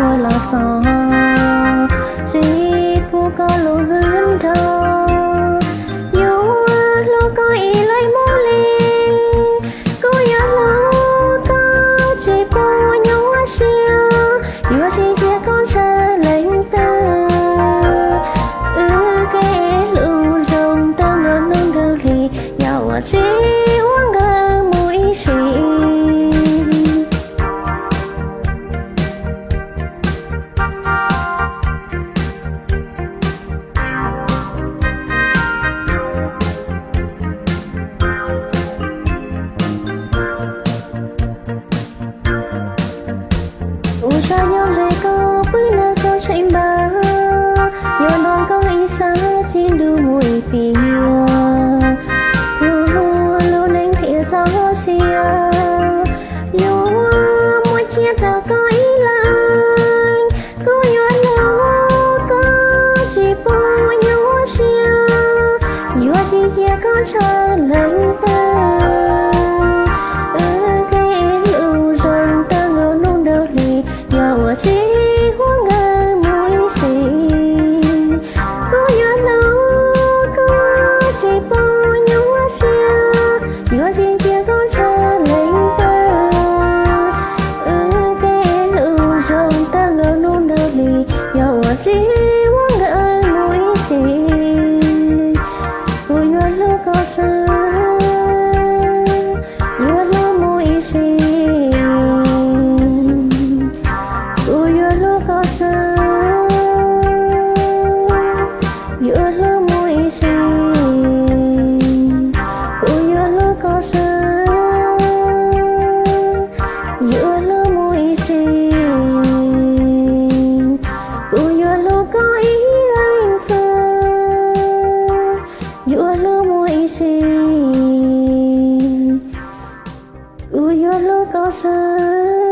Ua los xav tsis pub koj lub hwj nrog, yuav hlub koj ib leeg mus li. Kuv yuav hlub koj tsis pub nyuaj siab, yuav tsis cia koj ntshaw leej twg. Wb kev hlub zoo tag nkaus hnub nraug hli, yog ua tsis ua nkawd mus ib sim. Ua zaj nyob ze koj pw nrog koj tseem npaj, yuav nrog koj ib sab txij ntuj mus ib tiam. Kuv lub neej thiaj txoj sia, yuav muaj cia rau koj ib leeg. Kuv yuav hlub koj tsis pub nyuaj siab, yuav tsis cia koj ntshaw leej twg. Wb kev hlub zoo tag nkaus hnub nraug hli, yog ua tsis ua nkawd mus ib sim. Kuv yuav hlub koj tsis pub nyuaj siab, yuav tsis cia koj ntshaw leej twg. Wb kev hlub zoo tag nkaus hnub nraug hli, yog ua tsis ua nkawd mus ib sim. Kuv yuav hlub koj xwb, yuav hlub mus ib sim. Kuv yuav hlub koj xwb, yuav hlub mus ib sim. Kuv yuav hlub koj xwb, yuav hlub mus ib sim. Kuv yuav hlub koj ib leeg xwb, yuav hlub mus ib sim. Kuv yuav hlub koj xwb,